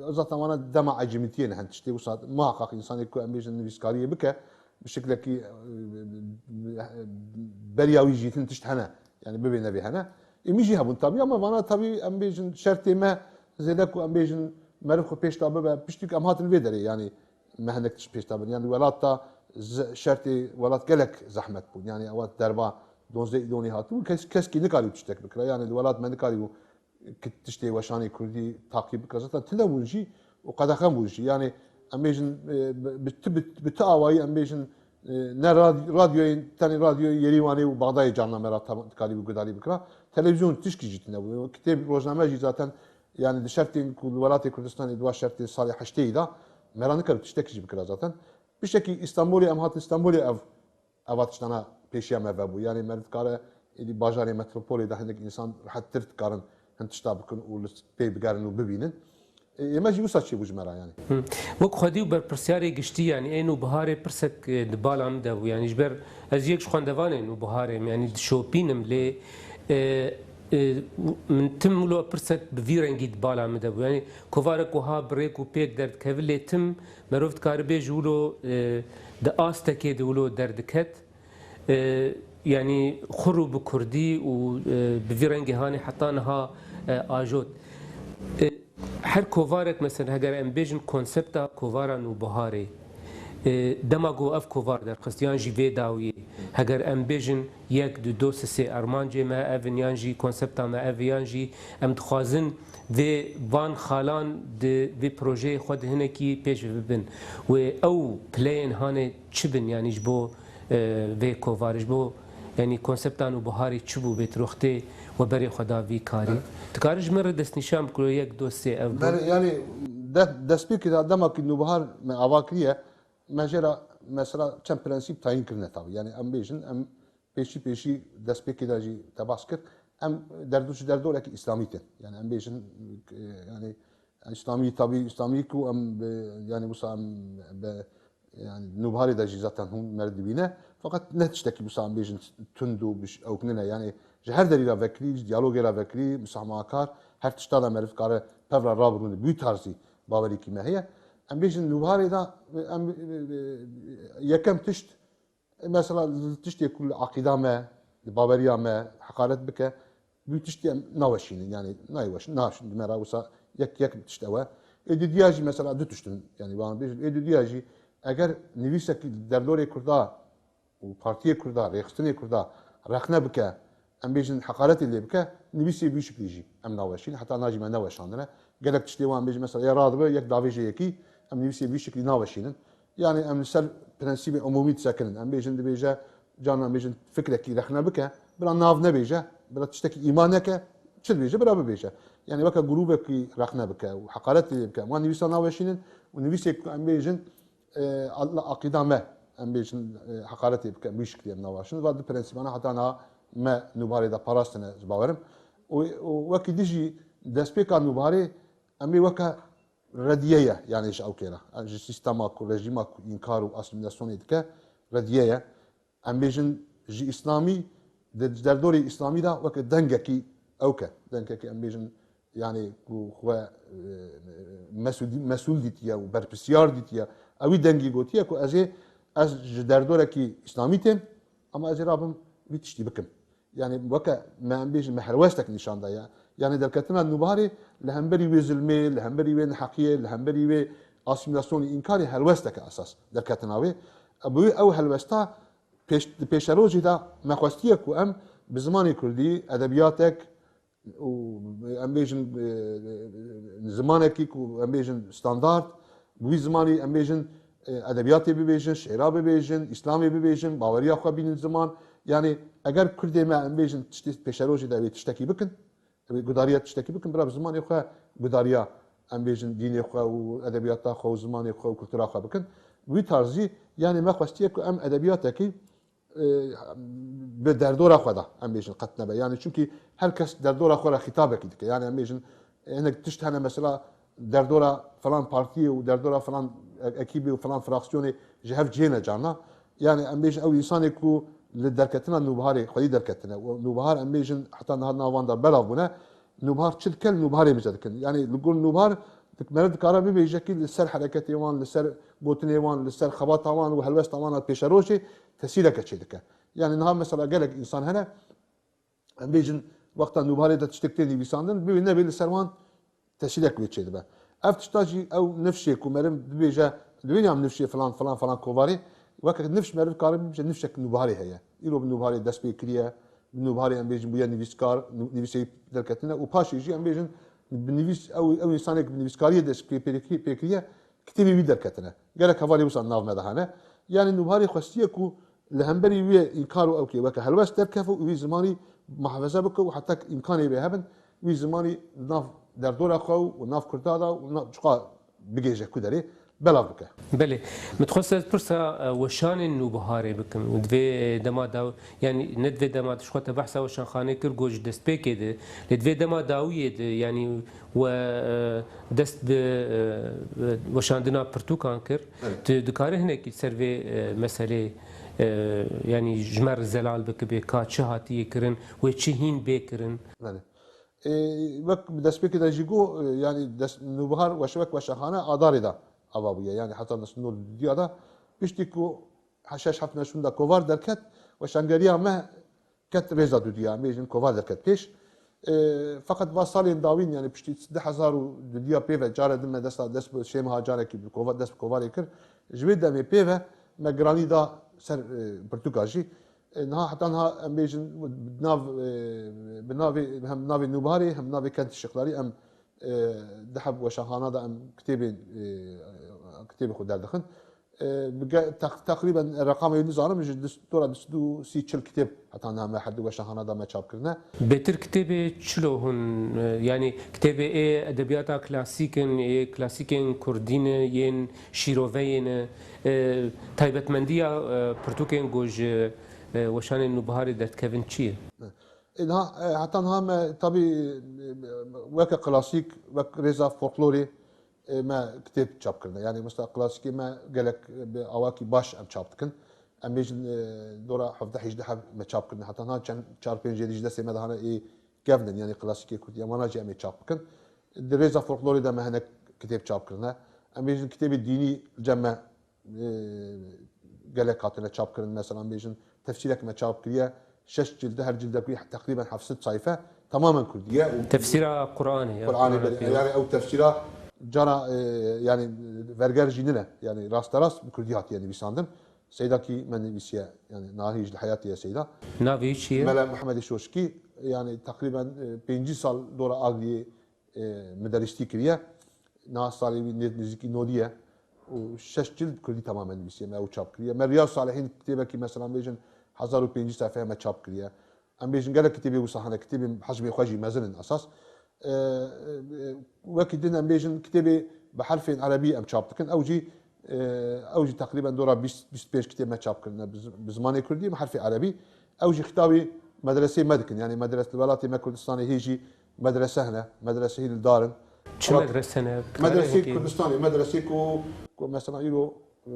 e, zaten wana dema ecêmîtiyê ne hin tiştê. Wisa muhaqqeq însanê ku em bêjin nivîskariyê bike, bi şeklekî, e, beriya wî jî hin tişt hene. Yani bibê nevê hene. Ê min jî hebûn tabî, ama vana tabî em bêjin şertê me zêde ku em bêjin meriv xwe pêş de bibe, piştî ku em hatin vê derê, yani me hinek tişt pêş de bin. Yani welat da ze-, şertê welat gelek zehmet bûn. Yani ewa derba donzdeh Îlonê hatibû, kes, keskî nikarî tiştek bikira. Yani li welat me nikarîbû ki tiştê weşanê kurdî taqîb bike. Zaten tune bûn jî û qedexe bûn jî. Yani em bêjin, e, bi, bi ti, bi, bi ti awayî em bêjin, e, ne rad-, radyoyên, tenê radyoyê Yerîwanê û Bexdayê carna me ra tam dikarîbû gudarî bikira. Televîzyon tişkî jî tune bû. Kitêb, rojname jî zaten, yani di şertên ku li welatê Kurdistanê di wa şertên salê heştêyî de me ra nikir tiştekî jî bikira zaten. Piştekî Îstanbulê, em hatin Îstanbulê ev Eva tiştana pêşiya me vebû. Yanî me dikare êdî bajarê metropolê de hinek însan rehettir dikarin hin tişta bikin û li pê bigerin û bibînin. Ê, ê me jî wisa çêbû ji me re yanî. Hı. Wek xwedî û berpirsiyarê giştî, yanî ê Nûbiharê pirsek, e, di bala min de bû. Yanî ji ber ez yek ji xwendevanê Nûbiharê me, yanî dişopînim lê, e, e, min tim wilo pirsek bi vî rengî di bala min de bû. Yanî kovarek wiha bi rêk û pêk derdikeve lê tim Merov dikare bêje wilo, e, di astekê de wilo derdiket. E, yanî xur û bi kurdî û, e, bi vî rengê hanê heta niha, e, ajot. E, her kovarek, mesela, heger em bêjin konsepta kovara Nûbiharê, e, dema ku ev kovar derxist, yan jî vê dawiyê, heger em bêjin yek, du, do, sisê armancê me ev in, yan jî konsepta me ev, yan jî em dixwazin vê van xalan di vê projeyê xwe di hinekî pêş ve bibin. Wê ew pileyên hanê çi bin, yanî ji bo, e, vê kovarê, ji bo Yanî konsepta nûbiharê çi bû bê tu wextê we berê xwe da vî karî? Dikare ji min re destnîşan bikiro yek, do, sê ev bûn? Ber, yani de, destpêkê de dema ki nûbihar me ava kiriye, me jê re mesela çend prensîp tayîn kirine tabi. Yani em bêjin, em pêşî pêşî destpêkê de jî te behs kir, em derdu ji derdorekî îslamî tên. Yani em bêjin, e, yani îslamî tabi îslamî ku em bi, yani wisa em bi yani nûbiharê de jî zaten hûn me re dibîne. Feqet ne tiştekî wisa em bêjin tund û biş-, ewk nine. Yani ji her derî re vekirî, ji diyalogê re vekirî, musahmahakar, her tişta de meriv kare pev re rabirûne. Bi wî tarzî bawerîkî me heye. Em bêjin nûbiharê de em, e, e, yekem tişt, e, mesela li tiştê ku li aqîda me, li baweriya me heqaret bike, bi wî tiştî em naweşînin. Yani nayê weş, naşin di me re wisa yek, yek tişt ew e. Ê dudiya jî mesela du tişt in. Yani wan bêjin. Ê dudiya jî eger nivîsekî li derdorê Kurda û partiyê Kurda, rêxistinê Kurda rexne bike, em bêjin heqaretê lê bike, nivîsê bi wî şiklî jî em naweşînin. Heta na jî me neweşandine. Gelek tiştê wan bêjin mesela ya radibe yek davêjê yekî, em nivîsê bi wî şiklî naweşînin. Yani em li ser prensîbê umûmî disekinin. Em bêjin dibêje, carna em bêjin fikrekî rexne bike, bila nav nebêje, bila tiştekî îma neke, çi dibêje, bila bibêje. Yani weke grûbekî rexne bike û heqaretê lê bike, em wan nivîsa naweşînin û nivîsê ku em bêjin, e, li aqîda me, em bêjin, e, heqaretê bike, em wî şiklî em naweşînin. Va du prensîbana heta niha me nûbarê de parastine, ez bawerim. Û, û wekî dijî destpêka nûbarê em ê weke rediye ye, yani ji ewkê re. Ji sîstema ku, rejîma ku înkar û asîmîlasyonê dike, rediye ye. Em bêjin ji îslamî, di derdorê îslamî de weke dengekî ewk e. Dengekî em bêjin, yani ku xwe, e, mesûdî-, mesûl dîtiye û berpirsiyar dîtiye. Ewî dengî gotiye ku ez ê, ez ji derdorekî îslamî têm, ama ez ê rabim vî tiştî bikim. Yani weke me em bêjin me helwestek nîşan daye. Yani derketina nûbarê li hemberî wê zilmê, li hemberî wê neheqiyê, li hemberî wê asîmîlasyonê, înkarê helwesteke esas derketina wê. Bi wê ew helwesta pêş, di pêşerojê de me xwestiye ku em bi zimanê kurdî edebiyatek û em bêjin, e, zimanekî ku em bêjin standard, bi wî zimanî em bêjin, e, edebiyatê bibêjin, şêra bibêjin, îslamê bibêjin, baweriya xwe bînin ziman. Yani eger kurdê me em bêjin tiştê pêşerojê de wê tiştekî bikin, ew ê gudariya tiştekî bikin, bila bi zimanê xwe gudariya em bêjin dînê xwe û edebiyata xwe û zimanê xwe û kultura xwe bikin. Wî tarzî yani me xwestiye ku em edebiyatekî e, bi derdora xwe de em bêjin qet nebe. Yani çunkî her kes derdora xwe re xîtabekî dike. Yani em bêjin, e, hinek tişt hene mesela derdora falan partiyê û derdora falan e-, ekîbê û falan fraksiyonê ji hev cihê ne carna. Yani em bêjin ew însanê ku li derketina nûbiharê xwedî derketine. Û nûbihar em bêjin heta niha nav wan de belav bûne. Nûbihar çi dike li nûbiharê bize dikin. Yani li gor nûbihar dik-, meriv dikare bibêje kî li ser hereketê wan, li ser gotinê wan, li ser xebata wan û helwesta wan a pêşerojê tesîreke çêdike. Yani niha mesela gelek însan hene, em bêjin wexta nûbiharê de tiştek tê nivîsandin, bibê nebê li ser wan tesîrek wê çêdibe. Ev tişta jî ew nifşê ku meriv dibêje, dibêjam nifşê filan, filan, filan kovarê, weke nifş meriv kare bibêje nifşek nûbiharê heye. Îro bi nûbiharê dest pê kiriye, bi nûbiharê em bêjin bûye nivîskar, nû-, nivîsê derketine û paşê jî em bêjin bi nivîs-, ew, ew însanek bi nivîskariyê dest pê, pê, pê kiriye, kitêbê wî derketine. Gelek hevalê wisa nav me de hene. Yani nûbiharê xwestiye ku li hemberî wê înkar û ewkê weke helwest derkeve û wî zimanî muhafaza bike û heta îmkanê wê hebin, wî zimanî di nav derdora xwe û nav kurda de û nav çiqa bigêje ku derê belav bike. Belê. Min dixwest ez pirsa, e, weşanên nûbiharê bikim. Di vê dema daw-, yanî ne di vê dema tu ji xwe te behsa weşanxanê kir, got ji destpêkê de. Lê di vê dema dawiyê de, yanî we, e, dest bi, e, weşandina pirtûkan kir. Evet. Tu dikarî hinekî ser vê, e, meselê, e, yanî ji me re zelal bike bê ka çi hatiye kirin, wê çi hîn bê kirin? Belê. Ê, wek bi destpêkê de jî got, e, yanî dest, nûbihar weş-, wek weşanxane Adarê de ava bûye. Yanî heta nod û dudiya de piştî ku he-, şeş heft meşûn de kovar derket, weşangeriya me ket rêza dudiya, em bêjin kovar derket pêş. E, feqet va salên dawîn, yanî piştî du hezar û dudiya pê ve care din me desta, dest bi şêmeha carekî bi kovar, dest bi kovarê kir. Ji wê demê pê ve me giranî da ser, e, pirtûka jî. E, niha heta niha em bêjin bi nav, e, bi navê, hem navê Nûbarê hem navê Kent Şixlarî em, e, di heb weşanxana de em kitêbên, e, kitêbê xwe derdixin. E, bi ge-, teq-, teqrîben reqamê wî nizanim, ji du-, dora du sed û sî çil kitêb heta niha me her du weşanxana de me çap kirine. Bêtir kitêbê çilo hûn, e, yanî kitêbê ê edebiyata klasîk in, ê klasîkên kurdî ne, yên şîroveyê ne, e, taybetmendiya, e, pirtûkên ku ji, e, weşanên Nûbiharê derdikevin çi ye? E, niha, e, heta niha me tabî, e, weke klasîk, wek rêza folklorê, e, me kitêb çap kirine. Yanî mesela klasîkê me gelek bi awakî baş em çap dikin. Em bêjin, e, dora hevdeh hejdeha me çap kirine. Heta niha çend çar pênc jê dî ji destê me de hane ê kevn in, yanî klasîkê kurdî. Em wana jî em ê çap bikin. Di rêza folklorê de me hinek kitêb çap kirine. Em bêjin kitêbê dînî li cem me e, gelek hatine çap kirin. Mesela, em bêjin, tefsîrek me çap kiriye, şeş cilde, her cildek wî teqrîben heft sed sayfe, tamamen kurdî ye. Û Tefsîra Qur'anê, ya Qur'anê Qur'ana belê, pîroz. Yani ew tefsîra cara, e, yani verger jî nine. Yani rasterast bi kurdî hatiye nivîsandin. Seyda kî me nivîsiye, yani nahî ji li heyatî ye Seyda. Navê wî çi ye? Mela Mihemedê Şoşkî, yani teqrîben, e, pêncî sal dora Agiriyê, e, mideristî kiriye. Niha salê wî nê-, nêzîkî nodî ye û şeş cild kurdî temamen nivîsiye me û çap kiriye. Me Riyaz Salihîn kitêbekî, mesela, bêjin hezar û pêncî sefeye me çap kiriye. Em bêjin gelek kitêbê wisa hene, kitêbên hecmê xwe jî mezin in esas. E, e, wekî din em bêjin kitêbê bi herfên erebî em çap dikin. Ew jî, e, ew jî teqrîben dora bîst, bîst pênc kitêb me çap kirine bi z-, bi zimanê kurdî, bi herfê erebî. Ew jî xîtabî medreseyê me dikin. Yanî medres-, li welatê me Kurdistanê hê jî medrese hene, medresehî li dar in. Çi Welat-, medrese ne? Medreseyê Kurdistanê, medreseyê ku, ku mesela îro, e,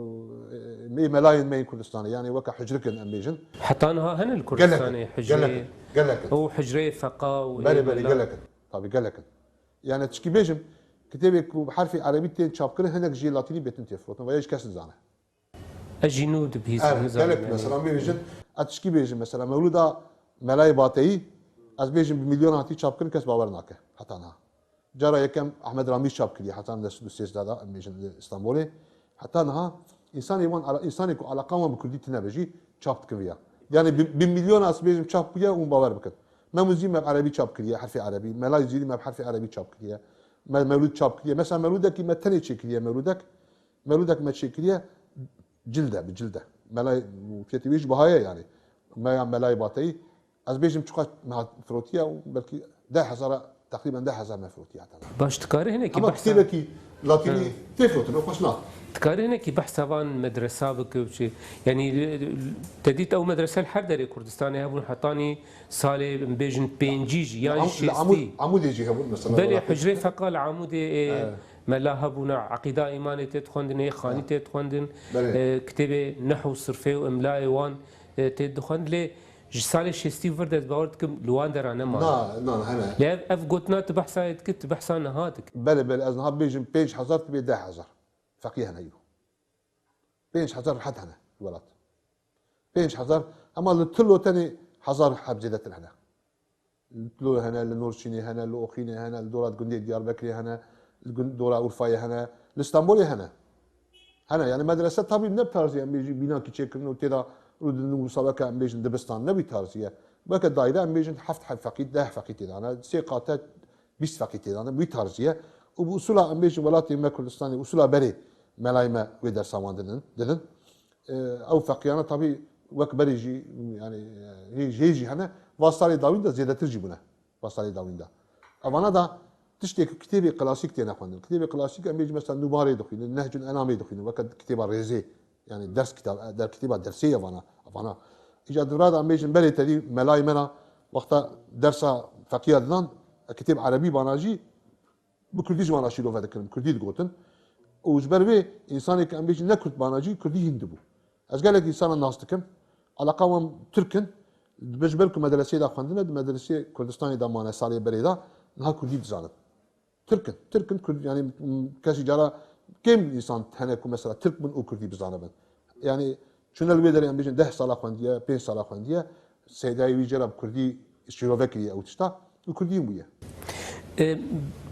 me-, melayên me yên Kurdistanê, yanî weke hicrik in em bêjin. Heta niha hene li Gelek in, Kurdistanê gelek hicreyê? In, gelek in. Ew hicreyê feqa û Belê, ê belê, mela. Gelek in. Tabî gelek in. Yani tişkî bêjim, kitêbê ku bi herfê erebî tên çapkirin, hinek jê latînî bêtin tê firotin, veya ji kes nizane. Ez jî nû dibihîzim, Ev, nizanim gelek yani. Mesela, em bêjin, ez tişkî bêjim, mesela, Mewlûda Melayê Bateyî, ez bêjim bi milyon hatî çapkirin, kes bawer nake, heta niha. Cara yekem Ahmed Ramî çap kiriye, heta neh sed û sêzdeh de, em bêjin li Stenbolê. Heta niha, insanê wan, ala-, insanê ku alaqa wan bi kurdî tine be jî, çap dikin viya. Yani bi, bi milyon ez bêjim çap bûye, hûn bawer bikin. Mem û Zî me bi erebî çap kiriye, herfê erebî. Melay Zîrî me bi herfê erebî çap kiriye. Me Mewlûd çap kiriye. Mesela Mewlûdekî me tenê çêkiriye, Mewlûdek. Mewlûdek me çêkiriye, cilde, bi cilde. Melay, fiyetê wê jî biha ye yani. Me ya Melayê Bateyî. Ez bêjim çiqas me hat firotiye û belkî deh hezara, teqrîben deh hezar me firotiye heta niha. Baş, dikarî hinekî Ama behsa kitêbekî latînî Hı. tê firotin, o xweş na. Dikarî hinekî behsa van medresa bike û çi? Yanî, te dît ew medrese li her derê Kurdistanê hebûn, hetanî salê, em bêjin, pêncî jî, yan Li Am-, li Amûd-, şêstî. Amûdê jî hebûn mesela, Belê, welatê. Hicrê feqa li Amûdê, ê, Evet. mela hebûna, eqîda îmanê tê dixwendin, ê xanî Evet. tê dixwendin, Belê. ê, kitêbê nehw û sirfê û imlayê wan, ê, tê dixwend. Lê ji salê şêstî vir de ez bawer dikim li wan dera nemane. Na, na, hene. Lê ev, ev gotina tu behsa yê dikî, tu behsa niha dikî. Belê, belê, ez niha bêjim pênc hezar tu bê deh hezar. Feqî hene îro. Pênc hezar rehet hene li welat. Pênc hezar, ema li Tilo tenê hezar heb zêdetir hene. Li Tilo hene, li Norçînê hene, li Oxînê hene, li dora gundê Diyarbekirê hene, li gund-, dora Urfayê hene, li Stenbolê hene. Hene, yani medrese tabî ne bi tarzî em bêjî bînakî çêkirin û tê de rûdinin wisa weke em bêjin dibistan, ne wî tarzî ye. Weke daîre em bêjin heft heb feqî, deh feqî tê de hene, sê qate bîst feqî tê de hene, wî tarzî ye. Û bi usula em bêjin welatê me Kurdistanê, usula berê melayê me wê dersa wan didin, didin. E, ew feqiyana tabî wek berê jî, yani, e, hê-, jê jî hene, va salê dawîn de zêdetir jî bûne. Va salê dawîn de. Evana da tiştê ku kitêbê klasîk têne xwendin. Kitêbê klasîk em bêjin mesela Nûbarê dixwînin, Nehcul Enamê dixwînin, weke kitêba rêzê, yani ders kitab, der kitêba dersê ye vana, vana. Îca di vira de em bêjin berê tevî melayê me ra wexta dersa feqiya didan, kitêb erebî bana jî, bi kurdî ji wan re şîrove dikirin, bi kurdî digotin. Û ji ber vê, însanê ke em bêjin ne kurd bana jî, kurdî hîn dibû. Ez gelek însana nas dikim, eleqa wan tirk in, ji ber ku medreseyê de xwendine, di medreseyê Kurdistanê de mane salê berê de, niha kurdî dizanin. Tirk in, tirk in, kurd, yanî, m, kesî cara kêm însan hene ku mesela tirk bin û kurdî bizanibin. Yanî, çûne li wê derê em bêjin deh sala xwendiye, pênc sala xwendiye, seydayê wî jê re bi kurdî şîrove kiriye ew tişta û kurdî bûye. E,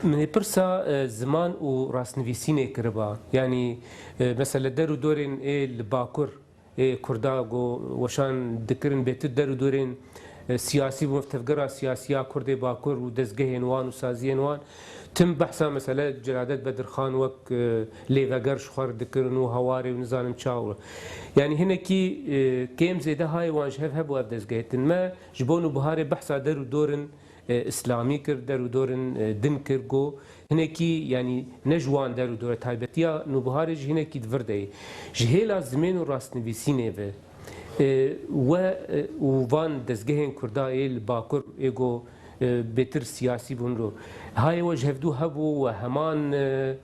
min ê pirsa, e, ziman û rastnivîsînê kiriba. Yanî, e, mesela der û dorên ê li Bakur, ê Kurda ku weşan dikirin bêtir der û dorên, siyasî bûn, tevgera siyasî ya Kurdê Bakur û dezgehên wan û saziyên wan, tim behsa mesele Celadet Bedirxan wek, e, lêveger ji xwe re dikirin û Hawarê û nizanim çawa. Yanî hinekî, e, kêm zêde hayê wan ji hev hebû ev dezgehê din. Me ji bo Nûbiharê behsa der û dorin, e, îslamî kir, der û dorin, e, din kir, got, hinekî, yanî ne ji wan der û dor e, taybetiya Nûbiharê jî hinekî di vir de ye. Ji hêla zimên û rastnivîsînê ve, e, we, e, û van dezgehên Kurda ê li Bakur ê ku, e, bêtir siyasî bûn ro. Hayê we ji hevdû hebû, we heman, e,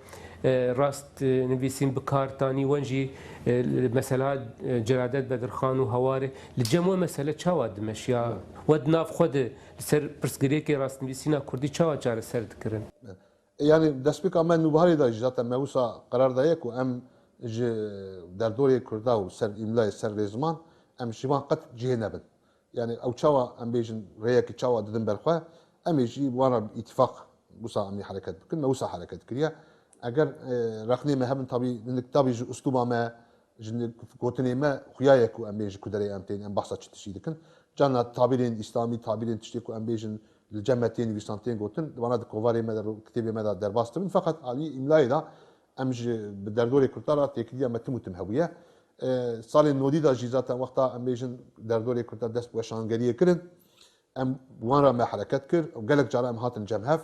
e, rast, e, nivîsîn bi kar tanî, wen jî, e, mesela, e, Celadet Bedirxan û Hawarê. Li cem we mesele çawa dimeşiya? We di nav xwe de li ser pirsgirêkê rastnivîsîna Kurdî çawa çareser dikirin? Yanî destpêka me Nûbiharê de jî zaten me wisa qerar daye ku em ji derdorê Kurda û ser îmlayê ser rêziman em ji wan qet cihê nebin. Yanî ew çawa em bêjin rêyekî çawa didin ber xwe, em ê jî wan re bi îtîfaq wisa em ê hereket bikin, me wisa hereket kiriye. Eger, e, rexnê me hebin tabî, hindik tabî ji uslûba me, ji gotinê me xuya ye ku em bêjin ku derê em tên, em behsa çi tiştî dikin. Carna tabîrên îslamî, tabîrên tiştê ku em bêjin li cem me tên nivîsan tên gotin, di vana di kovarê me de, ro-, kitêbê me de derbas dibin. Feqet alî îmlayê de em ji bi derdorê Kurda re têkiliya me tim û tim hebûye. E, salên nodî de jî zaten wexta em bêjin derdorê Kurda dest bi weşangeriyê kirin. Em wan re me hereket kir û gelek cara em hatin cem hev.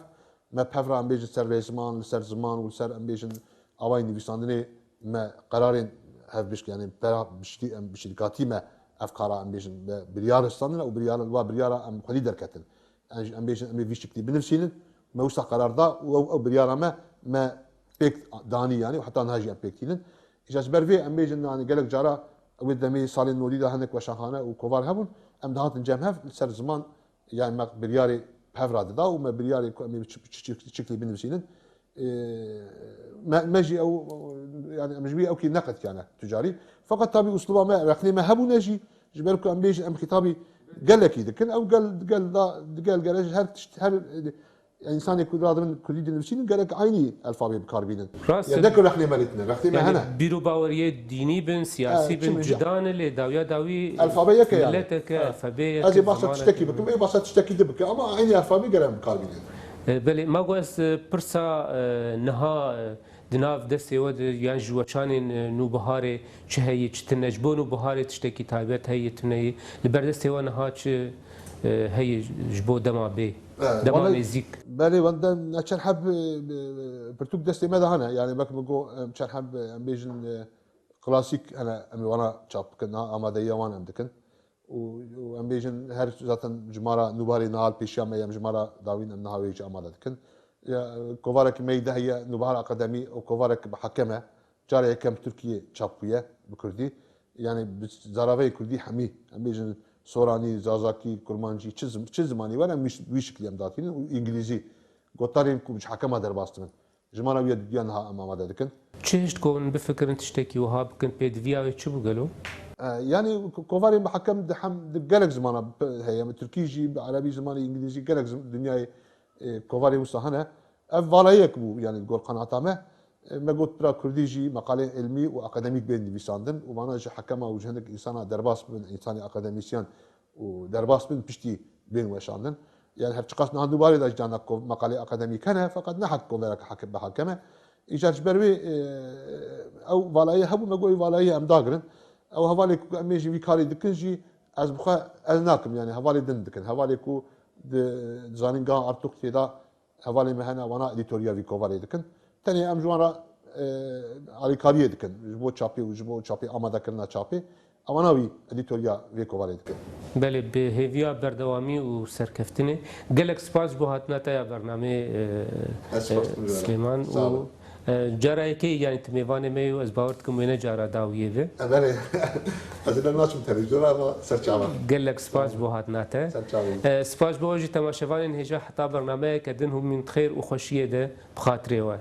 Me pev re em bêjin ser rêziman, li ser ziman û li ser em bêjin awayê nivîsandinê me qerarên hevbişk-, yanî pera bişirî-, em bişirîkatî me ev kara em bêjin me biryar standine û biryar, wa biryara em xwedî derketin. Em, em bêjin em ê vî şiklî binivîsînin, me wisa qerar da û ew, ew biryara me, me pêk danî yanî û heta niha jî em pêk tînin. Îca ji ber vê em bêjin, yanî gelek cara wê demê salên nodî de hinek weşanxane û kovar hebûn, em dihatin cem hev li ser ziman, yanî me biryarê pev re dida û me biryarê ku em ê çi, çi, çi, çiklî binivîsînin. Ê, me, me jî ew, yanî em ji wî ewkî neqetkiyane tu carî. Feqet tabî uslûba me, rexnê me hebûne jî, ji ber ku em bêjin em xîtabî gelekî dikin, ew gel, gel da, gel gere ji her tişt, her, e, însanê ku radibin Kurdî dinivîsînin, gerek eynî elfabê bi kar bînin. Rast e. Ya ne ku rexnê me lê tune, rexnê me hene. Bîr û baweriyê dînî bin, siyasî bin, cuda ne, lê dawiya dawî elfabe yek e yanî. Mileteke, elfabe yek e, zimanek e. Ez ê behsa tiştekî bikim, ê behsa tiştekî din bike, ama eynî elfabê gerek em bi kar bînin. E, belê, ma got ez, e, pirsa, e, niha, e, di nav destê we de yan ji weçanên, e, Nûbiharê çi heye, çi tune? Ji bo Nûbiharê tiştekî taybet heye, tune ye? Li ber destê we niha çi, e, heye ji bo dema bê, dema nêzîk? Belê, wende neçer heb, e, e, pirtûk destê me de hene. Yanî wek min got, em çer heb, e, em bêjin, e, klasîk hene, em ê wana çap bikin, niha amadeyiya wan em dikin. Û, û em bêjin her zaten ji me re Nûbiharê niha li pêşiya me ye, em ji me re dawîn em niha wê jî amade dikin. Ya, kovarek me yî de heye, Nûbihar Akademî, û kovarek bi hekem e. Cara yekem Tirkiyê çap bûye bi Kurdî. Yanî bi zaraveyê Kurdî hemî, em bêjin Soranî, Zazakî, Kurmancî, çi zim-, çi zimanî were, em wî ş-, wî şiklî em datînin û Îngilîzî. Gotarên ku ji hekema derbas dibin. Ji me re wî ya duduya niha em amade dikin. Çi hişt ku hûn bifikirin tiştekî wiha bikin, pêdiviya wê çi bû gelo? E, yanî ko-, kovarên bi hekem di hem, di gelek zimana bi-, heye, min tirkî jî, bi erebî zimanê, îngilîzî, gelek zim-, dinyayê, e, kovarên wisa hene. Ev valayiyek bû, yanî li gor qenaeta me. E, me got pira kurdî jî meqaleyên ilmî û akademîk bên nivîsandin û vana ji hekema û ji hinek însana derbas bibin, însanê akademîsyen û derbas bin piştî bên weşandin. Yanî her çiqas niha Nûbiharê de jî carna ko-, meqalê akademîk hene, feqet ne hek koverek hek-, bi hekem e. Îcar ji ber wê, e, ew valayî hebû, me got, ê valayî em dagirin. Ew hevalê ku em ê jî vî karî dikin jî ez bi xwe ez nakim, yanî hevalê din dikin. Hevalê ku di, di zanîngeha Artuk tê de hevalên me hene, wana edîtoriya vî kovarê dikin. Tenê em ji wan re, e, alîkariyê dikin. Ji bo çapê û ji bo çapê, amadekirina çapê. Ewana wî edîtoriya vê kovarê dikin. Belê, bi hêviya berdewamî û serkeftinê. Gelek spas ji bo hatina te ya bernameyê, e, Ez spas e, dikim. Silêman. Sağ û, olun. E, cara yekê, yanî tu mêvanê me yî û ez bawer dikim wê ne cara dawiyê be. E, belê. Ez ê naçim televizyona, ama ser çava. Gelek spas ji bo hatina te. Ser çava. E, spas ji bo jî temaşevanên hêja, heta bernameyeke din hûn mîn xêr û xweşiyê de bi xatirê we.